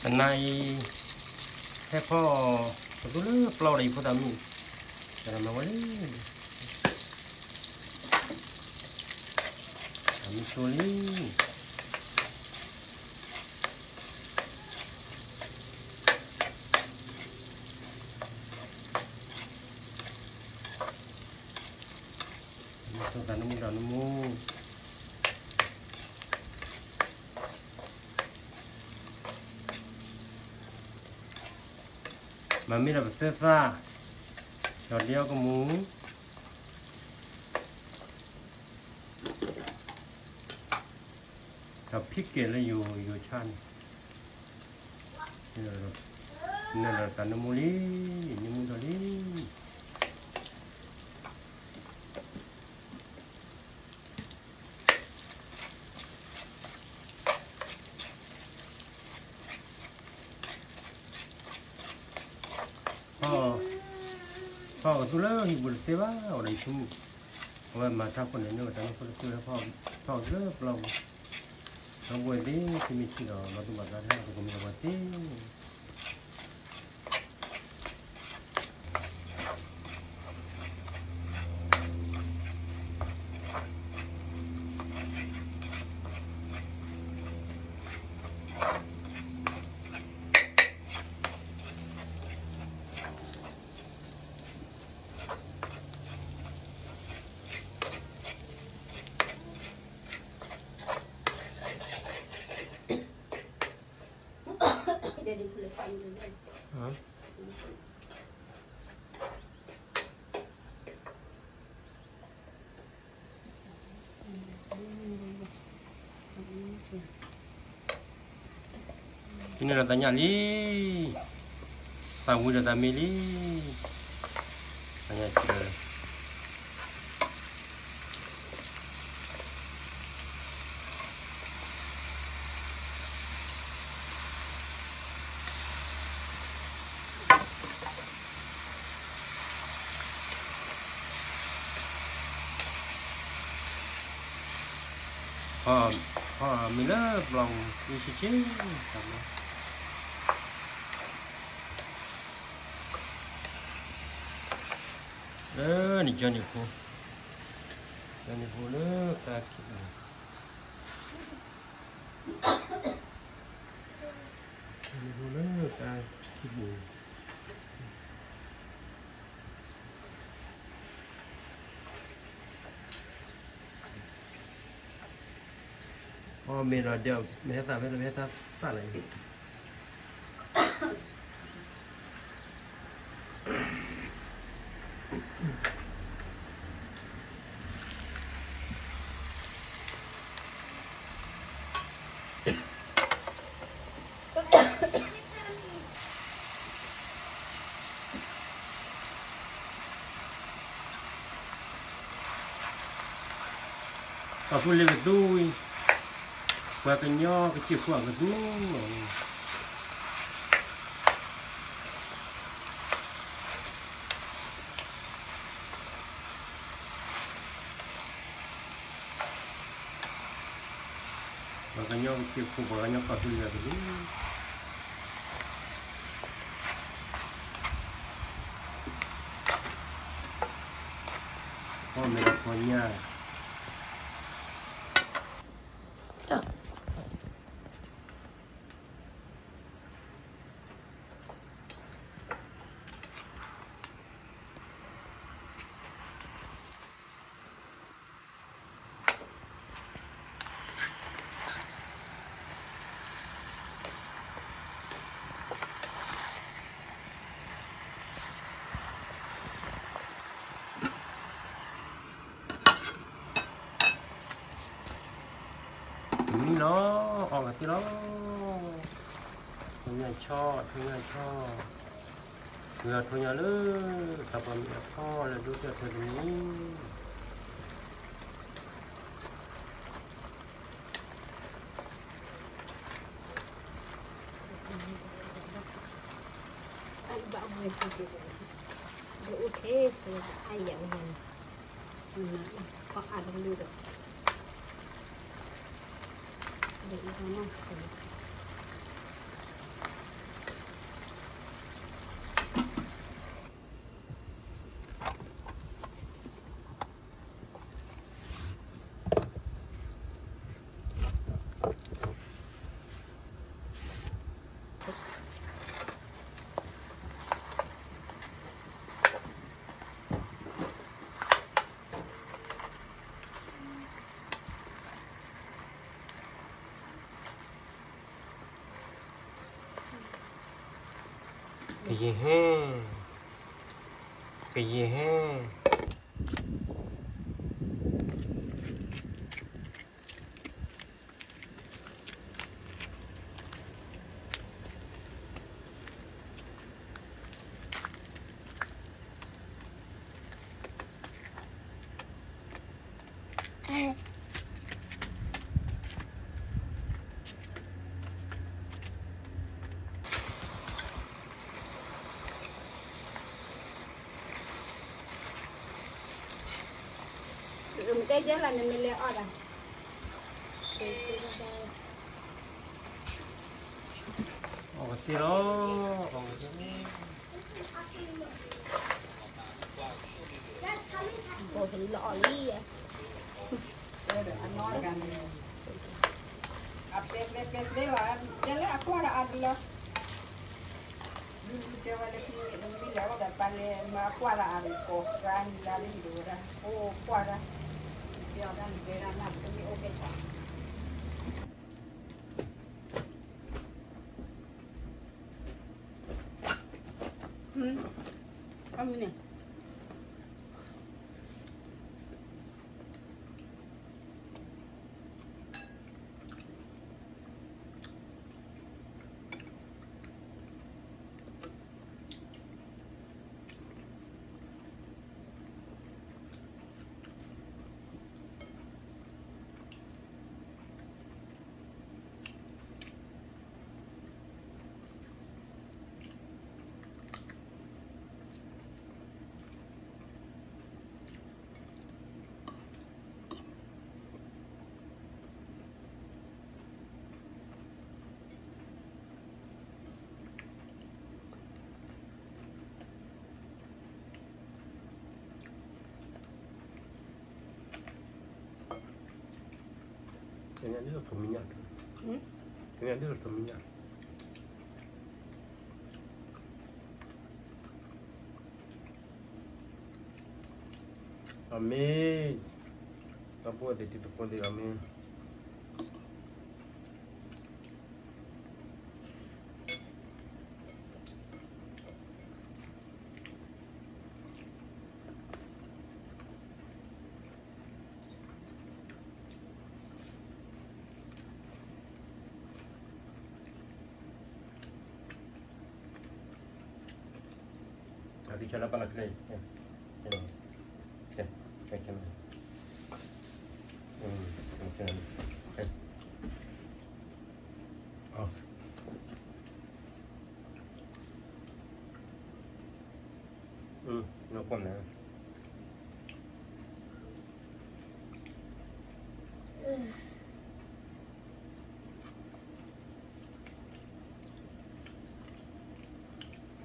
တနၤအံၤ ဟဲဖီအီၣ်ကသူလၢပျီဒီးယဖိသၣ်မုၣ်, ကမၤဝဲလံ, အမံၤဆိလံ, မံၤဆိသးနမူဒီးနမူ မၤမ့ၢ်ဒီးပသၢသၣ်, ဒီးဒ့အီကမူၣ်, ဒီးဖံးကဲးလၢယိၤယိၤဆၣ်န့ၣ်, နလီၤတၢ်နမူလံ, နမူဒီးလံ. ဖီအီၣ်ကသူလၢဟံၣ်ပူၤတသ့ဘၣ်, အိၣ်ဒီးယဆိကမိၣ်, အဝဲမၤတၢ်ခိၣ်န့ၣ် န့ၢ်ဝဲတၢ်မ့ၢ်ခိၣ်တသ့ဝဲ, ဖီအီၣ်ကသူလၢပျီပူၤ, ဒီပုၢ်ဝဲၢ်သ့ၣ်, သုမ့ၢ်ထံၣ်ဒီး ဘၣ်သူၣ်ဘၣ်သးတဟဲလီၤသကိးမံၤလီၤပှၤသ့. ဟံးန့ၢ်ဒီးတၢ်ညၣ်လံ, သးဝံၤဒီးတၢ်မ့ၢ်လံ, တၢ်ညၣ်စၢၤ ဖီမ့ၤလၢပျီပူၤ ဆ့ဆ့, လၢနကၠီန့ၣ်ဖိ, ကၠီန့ၣ်ဖိလၢကါခံပူၤ, ကၠီန့ၣ်ဖိလၢကါခံပူၤ. အီ မ့ၢ်ဒီးဒဲး မ့ၢ်ဟဲသၣ်ဖဲလဲၣ် မ့ၢ်ဟဲသၣ်သၣ်လၢအံၤ, ပှၤဖိလ့ကသူဝံၤ, ပှၤကညီကစၢၢ်ခိၣ်အကသူ, ပှၤကညီကစၢၢ်ခိၣ် ပှၤကညီကီၢ်သူလ့ၤအကသူ, အီ မ့ၢ်ဒီးဖီညါ မံလီၤ, အီၣ်ကသ့လီၤ, ထိၣ်ညၣ်ဆီ ထိၣ်ညၣ်ဆီ, ဝံၤအီၤထိၣ်ညၣ်လၢ တၢ်ပှၤမံၤအဖီလၢဒိၣ်တၢ်ထဲတနံၤ ဒီးအူထဲ အယံၤဝဲန့ၣ် အါတလူဒီး ဒီးအူထီၣ်နီၢ်ခိ ကယဲၢ်ဟဲ, ကယဲၢ်ဟဲ. တဲကဲလၢနမ့ၢ်လဲၤအီၣ်ဒၣ်, အီၣ်ကသ့လီၤ, အီၣ်ကသ့, ဘီလီၤအီၣ်လံ, အပျဲၢ်ပျဲၢ်ပျဲၢ်ပျဲၢ်ဘၣ်, တဲလၢအကွၢ်ဒီးအါဒုလီၤ. ဒုးတဲဝဲလၢခံန့ၣ် မ့ၢ်လဲၤအိၣ်ဒီးပၢ်လဲၤမၤကွၢ်လၢအရူၤကိးရၢ်နံၤလၢ်လၢဟံၣ်ဒိၣ်ဝဲဒၣ်, အိၣ်ကွၢ်ဒၣ်, တဲအီၤဒၣ်နတဲဒၣ်နၢ်ပတမ့ၢ်အိၣ်ကဲခီ, အမံၤန့ၣ် ကညးဒ်သိးထိးမံညၣ်, ကညးဒ်သိးထိးမံညၣ်. အမ့ၢ်, ဒီပုၢ်ဝဲၢ်သ့ၣ်တံၤသကိးသ့ၣ်အမ့ၢ်. အကဆၢလၢပၢ်လၢကျဲ,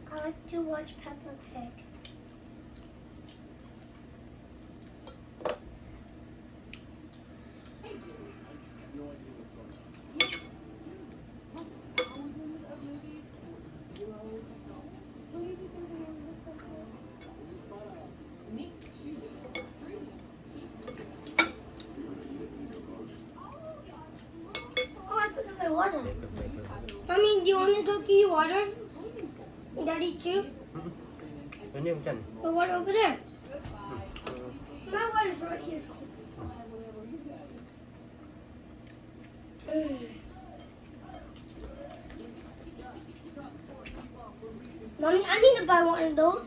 I like to watch Peppa Pig. Oh, I forgot my water. Mommy, do you want me to go get you water? Daddy, too? The water over there. My water's right here. Mommy, I need to buy one of those.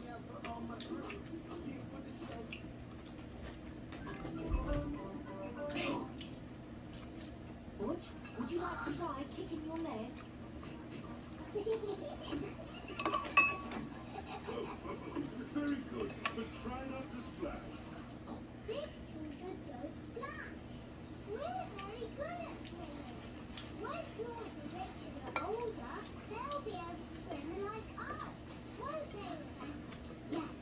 Butch, would you like to try kicking your legs? Very good, but try not to splash. Big children don't splash. We're very good at swimming. When children are older, they'll be able to swim like us, won't they, Rebecca? Yes.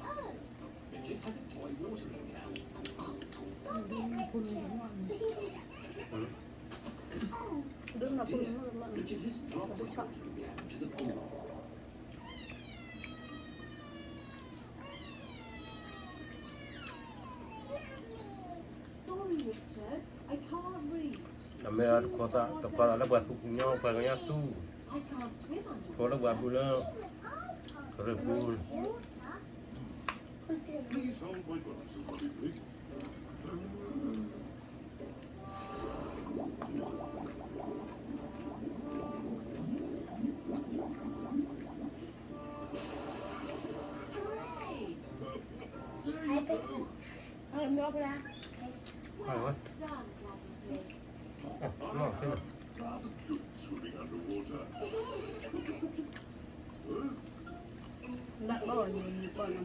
Oh. Midget has a toy watering can. Stop it, Richard. Midget has dropped the watering can to the pool. Sorry, Richard. I can't reach. နမ့ၢ်တခွါသး တခွါသးလၢပှၤသူၣ်ကညီ ပှၤကညီသူၣ် I can't swim underwater. ကီလၢပှၤပူၤလၢ ကရၢၢ်ပူၤ Please hold my glasses, Mummy Pig. Hooray! There you go. Well done, Daddy Pig. Rather good swimming underwater. Bác bò nhìn bò nè.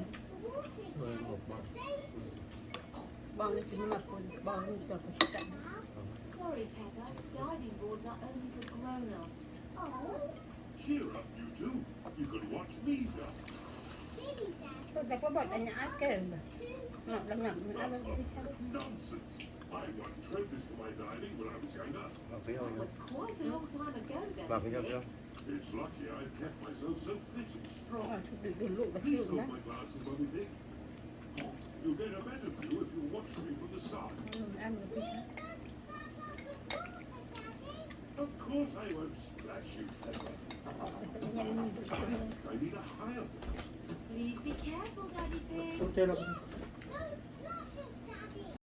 Bò nó chỉ mà bò, bò nó cho cái sự cạnh. Sorry, Peppa. Diving boards are only for grown-ups. Cheer up, you two. You can watch me go. Tôi đã có bò tại nhà ác kể rồi. Ngọc đã ngậm, nó ăn nó không sao. Nonsense. I won trophies for my diving when I was younger. That was quite a long time ago, Daddy Pig. It's lucky I've kept myself so fit and strong. Please hold my glasses, Mummy Pig. You'll get a better view if you watch me from the side. Of course I won't splash you, Peppa. I need a higher one. Please be careful, Daddy Pig.